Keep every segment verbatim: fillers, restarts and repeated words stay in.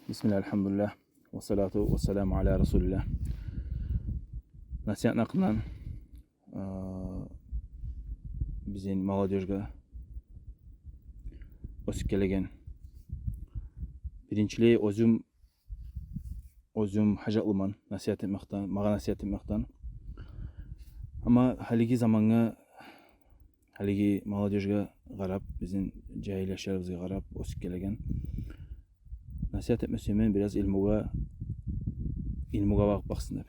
Бисмиллагь, альгьамдулиллагь, ва салату ва саламу аля расулиллагь. Насигьатны гьакъындан, э, бизин молодёжгъа, оьсюп гелеген. Биринчилей, оьзюм, оьзюм гьажатлыман насигьат этмекден, магъа насигьат этмекден. Амма гьалиги замангъа, гьалиги молодёжгъа къарап, бизин жагьил яшларыбызгъа къарап оьсюп гелеген, насигьат этме сюемен бираз илмугъа, илмугъа багъып бакъсын деп.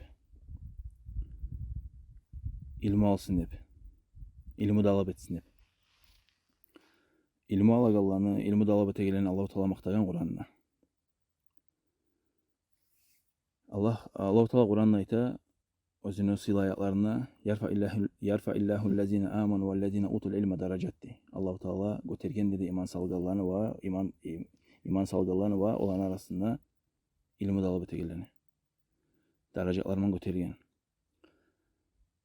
Илму алсын деп. Илму талап этсин деп. Илму алагъанланы, илму талап этегенлени Аллагьу Таала макътагъан Къуранында. Аллагь, Аллагьу Таала Къуранда айта, оьзюню сыйлы аятларында: «Ярфаъиллягьу, ярфаъиллягьу ллазина аману ва ллазина утул илма даражат», — дей. Аллагьу Таала гётерген, деди, иман салгъанланы ва иман, им-, иман салгъанланы ва оланы арасында илму талап этегенлени даражатлар булан гётерген.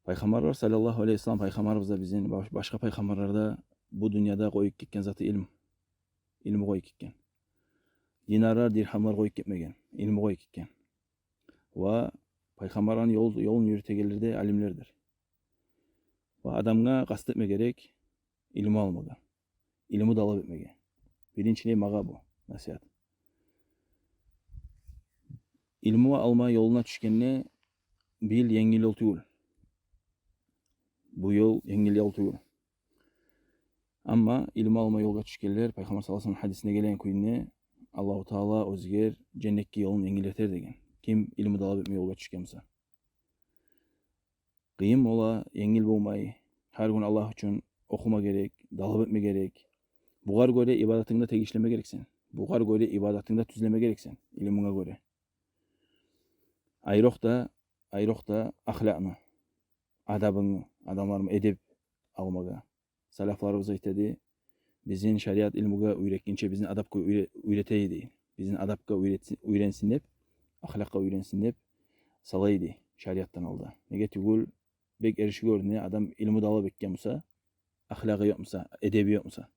Пайхаммарлар, саллаллагьу алейгьи ва саллам, пайхаммарыбыз да бизин, баш-, башгъа пайхаммарлар да бу дюньяда къоюп гетген заты илму. Илму къоюп гетген. Динарлар, диргьамлар къоюп гетмеген. Илму къоюп гетген. Ва пайхаммарланы ёл-, ёлун юрютегенлер де алимлердир. Ва адамгъа къаст этме герек илму алмагъа, илму талап этмеге. Биринчилей магъа бу насигьат. Илму алма ёлуна тюшгенде, бил, енгил ёл тюгюл. Бу ёл енгил ёл тюгюл. Амма илму алма ёлгъа тюшгенлер, Пайхаммар саллаллагьу алайгьи ва саллам гьадисинде гелген кюйде, Аллагьу Таала оьзгер женнетге ёлун енгил этер деген, ким илму талап этме ёлгъа тюшген буса. Къыйын бола, енгил болмай. Гьар гюн Аллагь учун охума герек, талап этме герек. Бугъар гёре ибадатынгда тегишлеме герексен. Бугъар гёре ибадатынгда тюзлеме герексен, илмунга гёре. Айрокъда, айрокъда ахлакъны, адабынгны, адамлар булан эдеп алмагъа. Салафларыбыз айта эди, бизин шариат илмугъа уьйретгинче бизин адабгъа уьйре-, уьйрете эди. Бизин адабгъа уьйретсин, уьйренсин деп, ахлакъгъа уьйренсин деп сала эди шариатдан алда. Неге тюгюл, бек эриши гёрюне адам илму талап этген буса, ахлакъы ёкъ буса, эдеби ёкъ буса.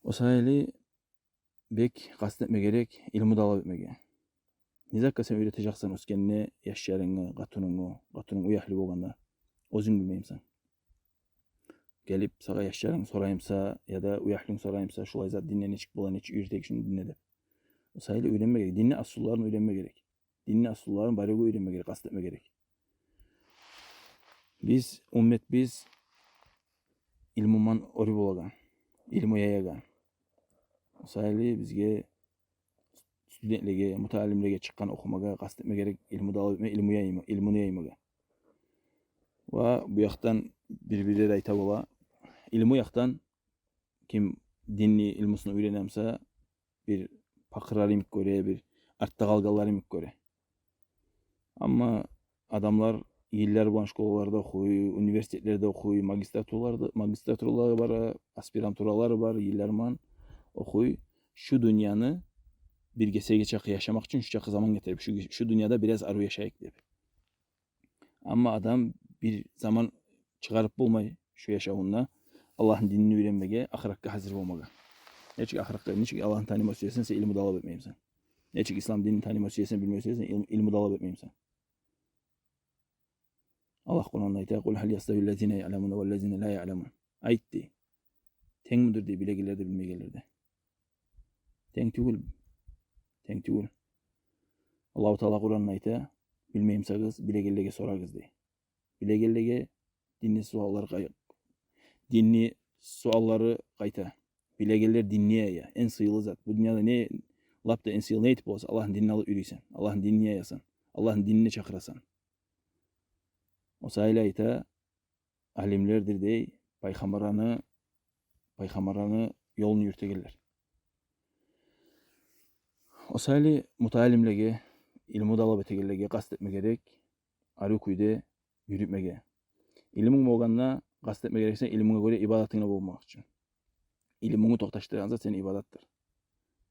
О саялы бек къаст этме герек илму талап этмеге. Не затгъа сен уьйретежексен оьсгенде яшларынгны, къатынынгны, къатынынг уьягьлю болгъанда, оьзюнг билмеймисен. Гелип сагъа яшларынг сораймуса, яда уьягьлюнг сораймуса, шулай зат динде нечик бола, нечик уьйретейик шуну динде деп. О саялы уьйренме герек. Динни аслуларын уьйренме герек. Динни аслуларын барыгъа уьйренме герек, къаст этме герек. Биз, уммет биз, илму булан оьр болагъан, илму яягъан. О саялы бизге, студентлеге, мутаалимлеге чыкъгъан охумагъа къаст этме герек, илму талап этме, илму яйма, илмуну яймагъа. Ва бу якъдан бир-бирлер айта бола, илму якъдан ким динни илмусун уьйренемуса, бир пакъырлар йимик гёре, бир артда къалгъанлар йимик гёре. Амма адамлар йыллар булан школаларда охуй, университетлерде охуй, магистратураларда, магистратуралары бар, аспирантуралары бар, йыллар булан охуй. Шу дюньяны бир гесеге чакъы яшамакъ учун шу чакъы заман гетирип, шу, шу дюньяда бираз арив яшайыкъ деп. Амма адам бир заман чыгъарып болмай шу яшавунда Аллагьны динин уьйренмеге, ахыратгъа гьазир болмагъа. Нечик ахыратгъа, нечик Аллагьны таныма сюесен, сен илму талап этмеймисен. Нечик ислам динин таныма сюесен, билме сюесен, ил-, илму талап этмеймисен. Аллагь Къуранда айта: «Къул гьал ястави ллазина яъламуна ва ллазина ла яъламун». Айт, дей. Тенгмидир, дей, билегенлер де, билмейгенлер де? Тенг тюгюл. Тенг тюгюл. Аллагьу Таала Къуранда айта: «Билмеймисагъыз, билегенлеге сорагъыз», — дей. Билегенлеге динни суаллар къай-, динни суаллары къайта. Билегенлер динни яя. Энг сыйлы зат. Бу дюньяда не, лап да энг сыйлы не этип боласан? Аллагьны динин алып юрюйсен. Аллагьны динин яясан. Аллагьны динине чакъырасан. О саялы айта, алимлердир, дей, пайхаммарланы, пайхаммарланы ёлун юрютегенлер. О саялы мутаалимлеге, илму талап этегенлеге къаст этме герек, арив кюйде юрютмеге. Илмунг болгъанда къаст этме герексен илмунга гёре ибадатынгда болмакъ учун. Илмунгну токъташдырагъан зат сени ибадатдыр.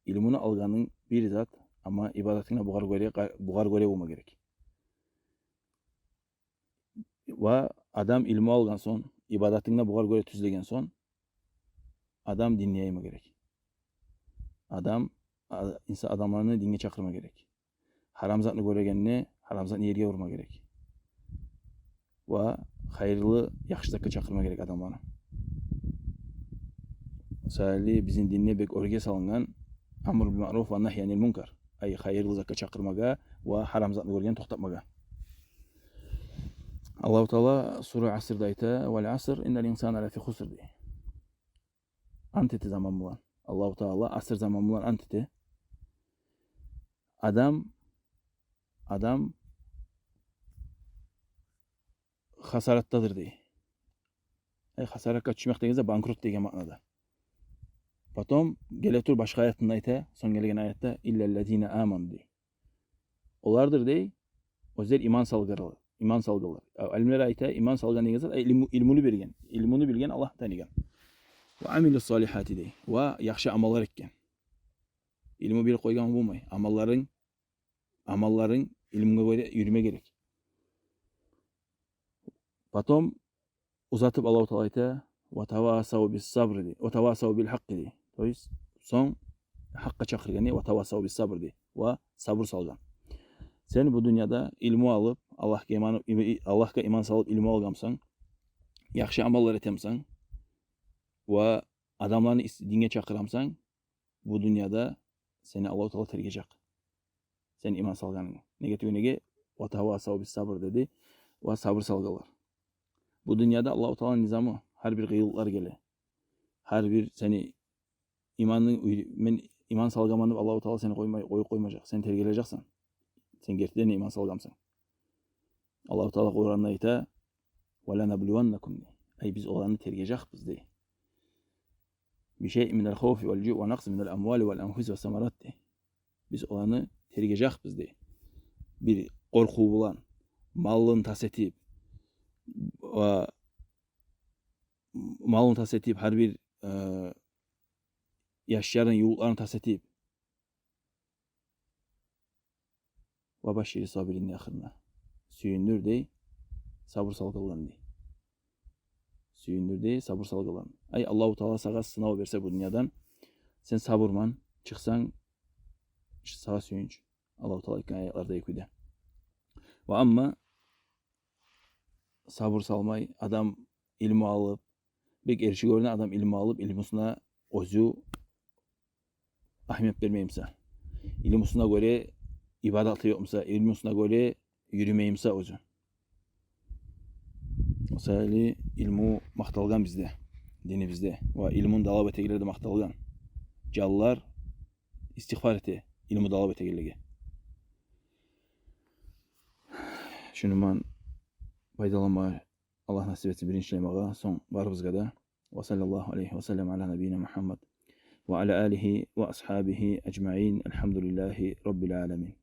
Илмуну алгъанынг бир зат, амма ибадатынгда бугъар гёре, бугъар гёре болма герек. Ва адам илму алгъан сонг, ибадатынгда бугъар гёре тюзлеген сонг, адам динни яйма герек. Адам а-, инса-, адамланы динге чакъырма герек. Гьарам затны гёрегенде, гьарам затны ерге урма герек. Ва хайырлы, яхшы затгъа чакъырма герек адамланы. Мисалы, бизин динде бек оьрге салынгъан амру бил маъруф ва нагьйу анил мункар. Ай, хайырлы затгъа чакъырмагъа ва гьарам затны гёрген токътатмагъа. Аллагьу Таала сура Асрда айта: «Вал аср, иннал инсана лафи хуср», — дей. Ант эте заман булан. Аллагьу Таала аср заман булан ант эте. Адам, адам хасаратдадыр, дей. Ай, хасаратгъа тюшмек деген зат банкрот деген маънада. Потом геле туруп башгъа аятында айта, сонг гелген аятда: «Иллаллазина аману», — дей. Олардыр, дей, оьзлер иман салгъанлар, иман салгъанлар. А, алимлер айта, иман салгъан деген зат, ай, илму-, илмуну билген, илмуну билген, Аллагьны таныгъан. «Ва амилус салихати», — дей. Ва яхшы амаллар этген. Илму билип къойгъан болмай. Амалларынг, амалларынг илмугъа гёре юрюме герек. Потом узатып Аллагьу Таала айта: «Ва тавасав бис сабр», — дей. «Ва тавасав бил гьакъкъи», — дей. То есть, сонг гьакъгъа чакъыргъан, «Ва тавасав бис сабр», — дей. Ва сабур салгъан. Сен бу дюньяда илму алып, Аллагьгъа иман, им-, и-, Аллагьгъа иман салып илму алгъанмсан, яхшы амаллар этемсен, ва адамланы ис-, динге чакъырамсан, бу дюньяда сени Аллагьу Таала тергежек. Сен иман салгъанынгны. Неге тюгюл неге? «Ва тавасав бис сабр», — деди. Ва сабур салгъанлар. Бу дюньяда Аллагьу Тааланы низамы, гьар бир къыйынлыкълар геле. Гьар бир сени иманынг, уьй-, мен иман салгъанман деп Аллагьу Таала сени къоймай, къоюп къоймажакъ. Сен тергележексен. Сен гертиден де иман салгъанмсан. Аллагьу Таала Къуранда айта: «Ва ланаблуваннакум», — дей. Ай, биз оланы тергежекбиз, дей. «Бишайин минал хавфи вал жуи ва накъсин минал амвали вал анфуси вас самарат», — дей. Биз оланы тергежекбиз, дей. Бир къоркъув булан, малын тас этип, ва малын тас этип, гьар бир, э, яшларын, ювукъларын тас этип, «Ва башшири сабирин», — дей ахырына. Сююндюр, дей, сабур салгъанланы, дей. Сююндюр, дей, сабур салгъанланы. Ай, Аллагьу Таала сагъа сынав берсе бу дюньядан, сен сабурман чыкъсанг, сагъа сююнч. Аллагьу Таала айтгъан аятларда экюде. Ва амма сабур салмай, адам илму алып, бек эрши гёрюне адам илму алып, илмусуна оьзю агьамият бермеймсе, илмусуна гёре ибадаты ёкъмуса, илмусуна гёре юрюмеймсе оьзю. О саялы илму макъталгъан бизде, динибизде. Ва илмуну талап этегенлер де макъталгъан. Жанлар истигъфар эте илму талап этегенлеге. Шуну булан пайдаланма Аллагь насип этсин биринчилей магъа, сонг барыбызгъа да. Ва саллаллагьу алайгьи ва саллам ала набийина Мугьаммад ва ала алигьи ва асгьабигьи ажмаин. Альгьамдулиллагьи раббил аламин.